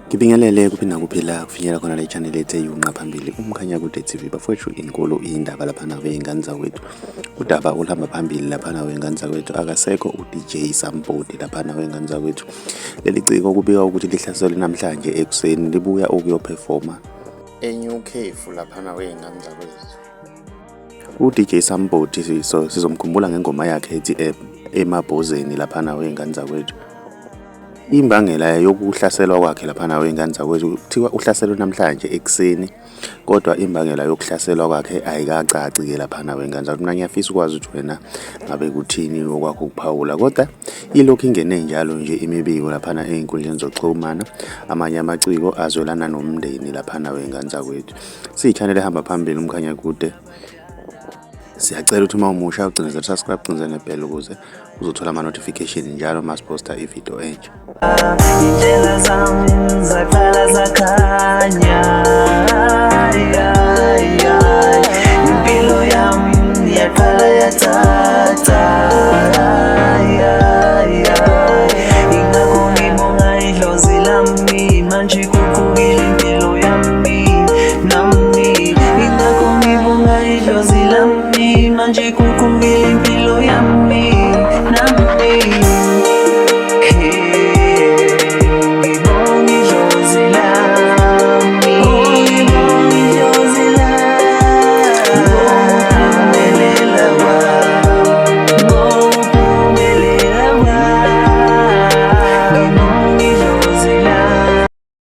Ngibingelele kuphi nakuphi la kufinyela khona le channel ethe yunqa phambili uMkhanyakude TV. Bafowethu, inkulu indaba laphana wey'ngane zakwethu. Udaba oluhamba phambili laphana wey'ngane zakwethu, akasekho uDJ Sambodi laphana wey'ngane zakwethu. Leli ciko kubikwa ukuthi lihlaselwe namhlanje ekuseni libuya ukuyophefoma eNew Cafe laphana wey'ngane zakwethu. UDJ Sambodi sizomkhumbula ngengoma yakhe ethi Emabhozeni laphana wey'ngane zakwethu. Imbangela yokuhlaselwa kwakhe laphana wey'ngane zakwethu, kuthiwa uhlaselwe namhlanje ekuseni, kodwa imbangela yokuhlaselwa kwakhe ayikacaci-ke laphana wey'ngane zakwethu. Mina ngiyafisa ukwazi ukuthi wena ngabe kuthini okwakho ukuphawula, kodwa ilokhu ingene njalo nje imibiko laphana ey'nkundleni zokuxhumana. Amanye amaciko azwelana nomndeni laphana wey'ngane zakwethu. Siyi-channel ehamba phambili uMkhanyakude. Siyacela ukuthi uma umusha ucinezele subscribe, ucinezele nebell ukuze uzothola ama-notification njalo uma siposta ividiyo entsha. Indlela zami zaqala zakhanya, impilo yami yaqala yacaca. Ingakho ngibonga idlozi lami, manje iguqukile impilo yami nami. Ingakho ngibonga idlozi lami, manje iguqukile impilo yami.